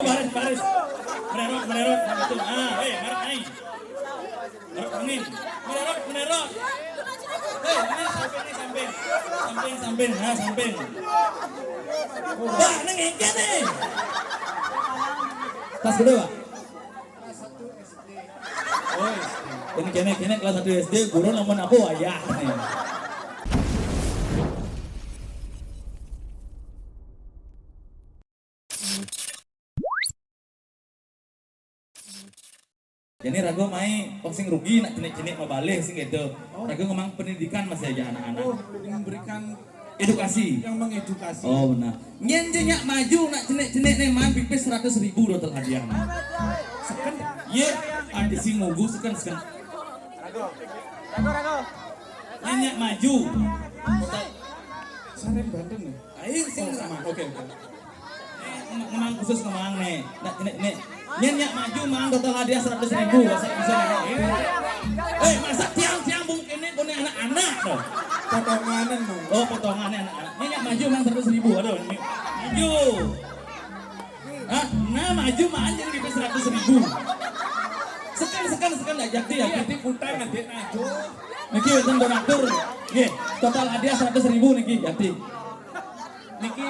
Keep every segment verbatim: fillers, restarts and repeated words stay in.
Baris, baris. Mererot, mererot. Nah, itu. Ah, eh, merek naik. Merek angin. Mererot, mererot. Eh, ini samping, ini samping. Samping, samping. Nah, samping. Wah, ini ngikit nih. Tas gede, Pak. Oh, ini kene, kene kelas satu S D, guru nemen aku wayah nih. Jadi rago mai pang sing rugi nak cenik-cenik mabalih sing gitu. Rago ngomong pendidikan masih aja anak-anak. Oh, memberikan Edukasi. Yang mengedukasi. Oh, benar. Nyen je nyak maju nak cenik-cenik nih man pipis seratus ribu total hadiah. Seken. Ye, ada sing ngugu seken, seken. Nyen nyak maju. Sareng Banten ya? Ayo sing. Oh, sama. Oke, oke. Memang khusus memang nih. Nak nih, nih. Nyen nyak maju mang total hadiah seratus ribu. Masa bisa nih? Eh, masa tiang-tiang mungkin nih punya anak-anak tuh. Potonganan mang. Oh, potongannya anak-anak. Nyen nyak maju mang seratus ribu. Aduh, ini. Maju. Hah? Nah, maju mang jadi seratus ribu. Sekan, sekan, sekan ndak jadi ya. Iya, diputar nanti. Aduh. Niki wonten donatur. Nggih, total hadiah seratus ribu niki, Yati. Niki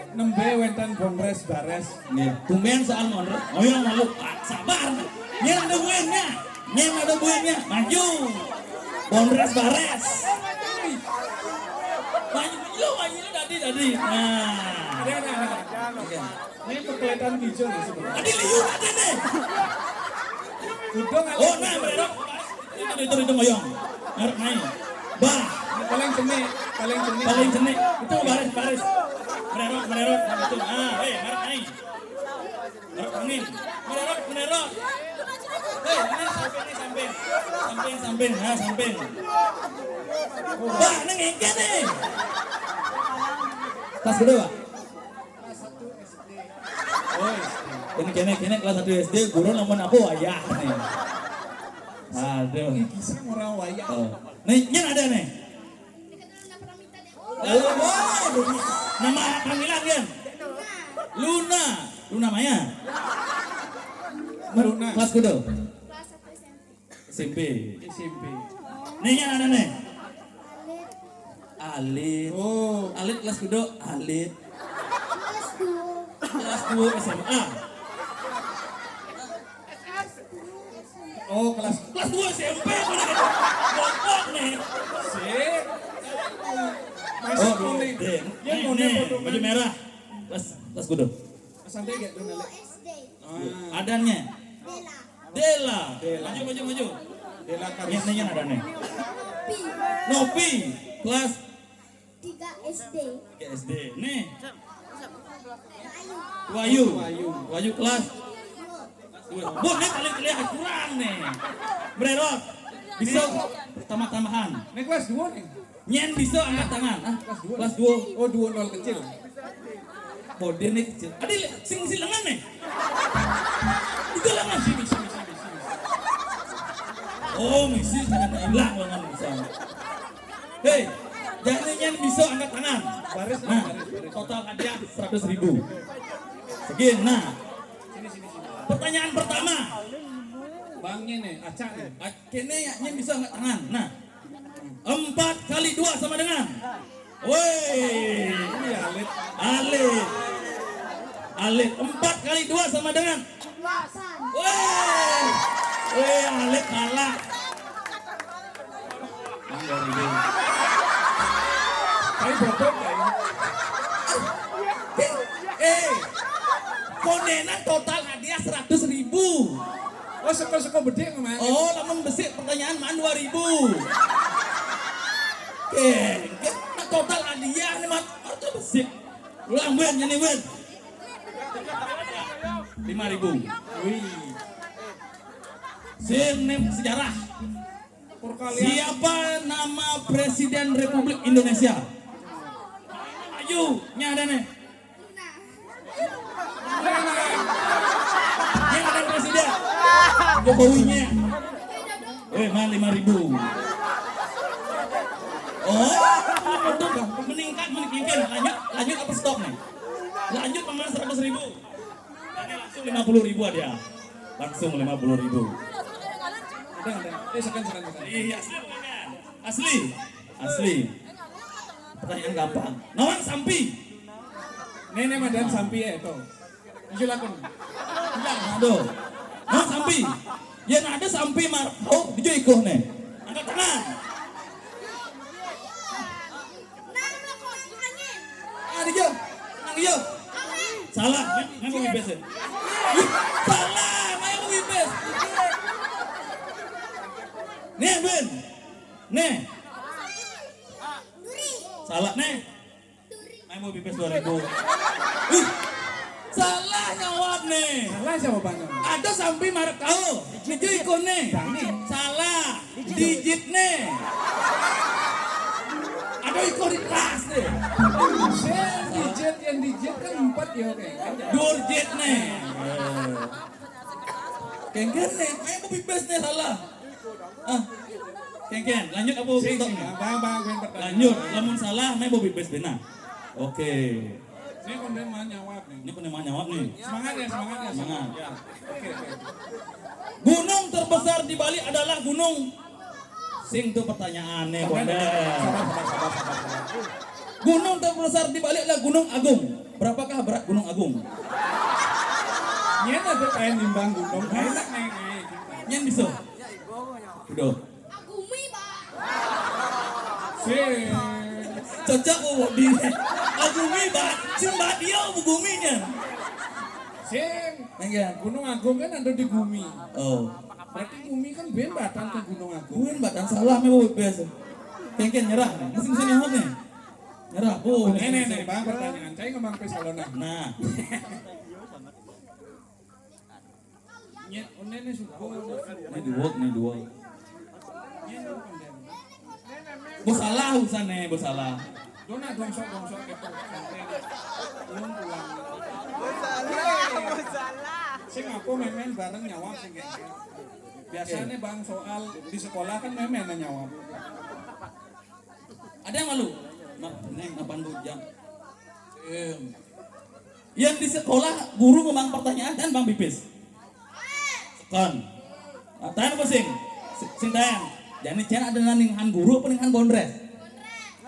nembe wenten bonres bares. Nggih, tumben soal bonres. Oh ya malu, ah, sabar. Nyen ada buennya. Nyen ada buennya. Maju. Bonres bares. Maju, maju, maju tadi, tadi. Nah. Ada, ada, ada. Oke. Ini perkeletan hijau nih sebenarnya. Tadi liu tadi nih. Gudong ada. Oh, nah, mererok. Itu, itu, itu ngoyong. Merek naik. Bah. Paling cenik, paling cenik. Paling cenik. Itu baris, baris. Mererok, mererok. Itu. Ah, eh, merek naik. Merek angin. Mererok, mererok. Eh, ini samping, ini samping. Samping, samping. Nah, samping. Wah, ini ngikit nih. Tas gede, Pak. Ini kene, kene kelas satu S D, guru nemen aku wayah nih. Aduh. Ini kisah orang wayah. Oh. Nih, ini ada nih. Oh, nama panggilan kan? Luna. Luna Maya. Luna. Kelas kudu? Kelas satu S M P. S M P. S M P. Nih, yang ada nih. Alit. Oh. Alit kelas kudu? Alit. Kelas dua. Kelas dua S M A. Oh, kelas, kelas dua S M P mana? Bokok nih. Sik. Masih oh, kuning. Deng. Ya, nih, mau nih, baju merah. Kelas, kelas kudu? Santai gak tuh, Nale? S D. Ah. Adanya? Dela. Dela. Dela. Maju, maju, maju. Dela Karisma. Yang nanya ada nih. Nopi. Nopi. Kelas tiga S D. Tiga S D. Nih. Wahyu. Wahyu. Wahyu kelas. Dua. Bu, ini paling kelihatan kurang nih. Brerot. Bisa tambah-tambahan. Ini kelas dua nih. Nyen bisa angkat tangan. Ah, kelas dua. Kelas dua. Oh, dua nol kecil. Bodi nih kecil. Adi sing silengan nih. Itu lengan sini, sini, sini, sini. Oh, misi ternyata hilang lengan bisa. Hei, jangan nyen bisa angkat tangan. Baris, nah, baris, baris. Total hadiah seratus ribu. Segini, nah. Pertanyaan pertama. Bangnya nih, acak nih. Kene ya, nyen bisa angkat tangan. Nah. Empat kali dua sama dengan. Woi. Alit. Alit. Empat kali dua sama dengan. Woi. Woi, Alit kalah. Tapi bodoh kayak ini. Eh, kondenan total hadiah seratus ribu. Oh, seko-seko bedik, Mas. Oh, lamun besik pertanyaan man dua ribu. Oke, oke. Nah, total hadiah nih, Mas. Harus besik. Ulang, Wen, nyanyi, Wen. Lima ribu. Wih. Sing nih sejarah. Siapa nama Presiden Republik Indonesia? Ayo, nyada nih. Yang ada presiden. Jokowinya. Eh, man lima ribu. Oh, meningkat, meningkat. Lanjut, lanjut apa stop nih? Lanjut, paman seratus ribu. Lima puluh ribu ada. Langsung lima puluh ribu. Ada, ada. Eh, sekian, sekian, sekian. Iya, asli. Asli. Asli. Pertanyaan gampang. Nawang sampi. Nenek madan sampi ya itu. Silakan. Enggak, aduh. Nawang sampi. Yang ada sampi mar-, oh, hijau ikuh nih. Angkat tangan. Ah, dia. Nang iya. Salah. Main, main bobby best ya. Ih, salah. Main bobby best. Nih, Ben. Nih. Salah, nih. Main bobby best dua ribu. Ih, salah nyawab nih. Salah siapa banyak? Ada sampi marek kau. Itu ikonnya. Salah. Digit nih. Ada ikon di kelas nih. Yang digit, yang digit kan empat ya, oke. Durjit nih. Kengken nih, main bobby best nih salah. Ah. Kengken, lanjut apa? Sing, stop sing, nih? Bang, bang, bang, pertanyaan. Lanjut, lamun salah, main bobby best benar. Oke. Ini konten mau nyawab nih. Ini konten mau nyawab nih. Semangat ya, semangat ya. Semangat. Ya. Oke, oke. Gunung terbesar di Bali adalah gunung. Sing tuh pertanyaannya, sabar, konten. Sabar, sabar, sabar, sabar, sabar. Gunung terbesar di Bali adalah Gunung Agung. Berapakah berat Gunung Agung? Nyen ada pengen nimbang gunung, enak nih, nih. Nyen bisa. Udah. Agumi, Pak. Sing. Cocok, oh, di Agumi, Pak. Sing Mbak dia, oh, Gumi nya. Sing. Enggak. Gunung Agung kan ada di Gumi. Oh. Berarti Gumi kan ben batan ke Gunung Agung. Gumi batan salah, mau biasa. Kengken nyerah. Masih bisa nyawab nih. Nyerah. Oh, nih, nih, nih, bang, pertanyaan. Saya ngomong ke Salona. Nah. Nyet, oh, nenek suka. Ini dua, ini dua. Nyet, oh, nenek. Bos salah, urusan nih, bos salah. Dona dongsok-dongsok gitu. Santai. Ulun pulang. Bos salah, bos salah. Sing aku main-main bareng nyawab sing kayak gitu. Biasanya, bang, soal di sekolah kan main-main nyawab. Ada yang malu? Mak, neng, kapan bujang? Em. Yang di sekolah guru memang pertanyaan kan, Bang Pipis? Kan. Nah, tanya apa sing? Si-, sing tanya. Jadi cen ada ninghan guru apa ninghan bondres?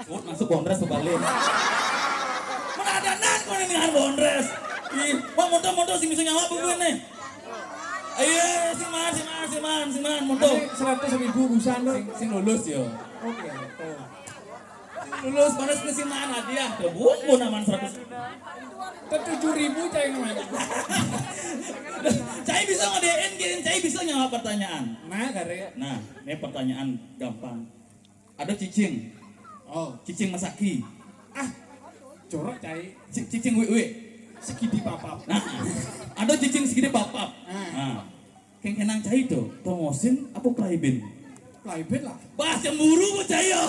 Sud masuk bondres kebalik. Mana ada nan kau ninghan bondres? Ih, wah, motor-motor sing bisa nyawab gue nih. Ayo, sing man, sing man, sing man, sing man, motor. Ini seratus ribu busan, sing, sing lulus yo. Oke, tuh. Lulus baris ke sini hadiah. Ya, bungkun aman seratus. Tujuh ribu cai namanya. Cai bisa nge-D N, kirim cai bisa nyawab pertanyaan. Nah, kare. Nah, ini pertanyaan gampang. Ada cicing. Oh. Cicing masaki. Ah, jorok cai. Ci-, cicing wi-wi. Segidi papap. Nah, ada cicing segidi papap. Ah. Nah. Kengkenang cai tuh, tongosin apa playbin? Playbin lah. Bah, cemburu bocah yo.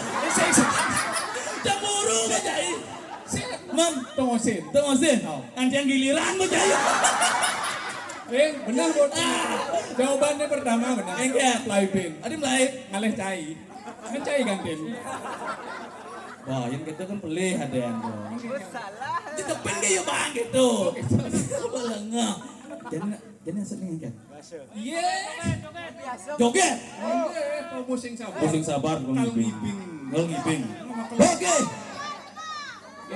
Cemburu bocah yo. Man, tongosin. Tongosin. Oh. Anjing giliran bocah yo. Eh, benar, Bot. Ah. Jawabannya pertama benar. Enggak. Playbin. Ada mulai. Ngalih cai. Kan cai gantin. Wah, yang kita kan pelih ada yang tuh. Salah. Di depan kayak bang gitu. Balengah. Jadi, jadi asal nih kan. Iya. Joget. Iya, oh, pusing sabar. Pusing sabar, kalau ngibing. Kalau ngibing. Oke.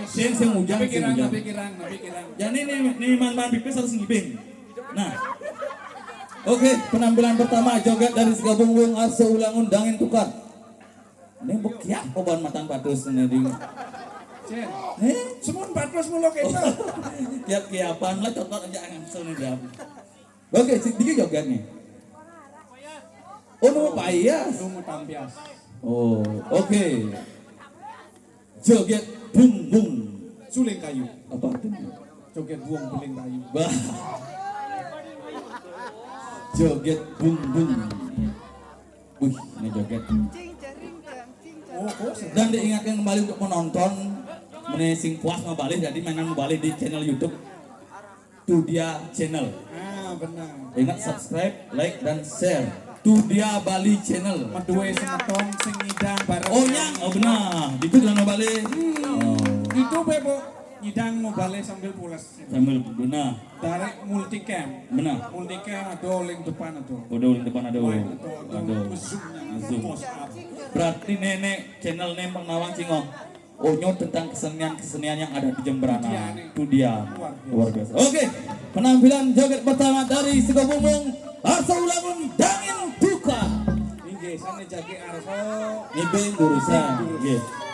Sing, sing hujan, sing hujan. Pikiran, pikiran. Jadi nih, nih man-man pipis harus ngibing. Nah. Oke, penampilan pertama joget dari Segabung Wung Arso Ulangun Dangin Tukar. Ini bekiak koban matan patus ini di. Cen. Eh? Semua patus mulu kita. Kiap-kiapan lah, cocok aja langsung nih, Dam. Oke, si Diki joget nih. Oh, nunggu payas. Nunggu tampias. Oh, oke. Joget bung bung. Suling kayu. Apa artinya? Joget buang beling kayu. Bah. Joget bung bung. Wih, ini joget. Oh, kok sih? Dan diingatkan kembali untuk penonton, mene sing puas mau balik, jadi mainan mau balik di channel YouTube Tudia Channel. Ah, benar. Ingat subscribe, like, dan share. Tudia Bali Channel. Madue semeton sing ngidang bareng. Oh, yang, oh benar. Itu dalam balik. Hmm. Oh. Itu bebo. Idang mau balik sambil pulas. Sambil benar. Tarik multicam. Benar. Multicam ada, link depan ada. Udah, udah depan ada. Lain ada, ada Aduh. Zoom-nya, Zoom. Close up. Berarti nenek channel Nembang Nawang Cingong. Onyo tentang kesenian-kesenian yang ada di Jembrana. Iya, nih. Itu dia. Luar biasa. Luar biasa. Oke, penampilan joget pertama dari Sego Bumbung, Arso Ulangun Dangin Duka. Inggih, sana jagi Arso. Ini Beng Gurusan. Oke.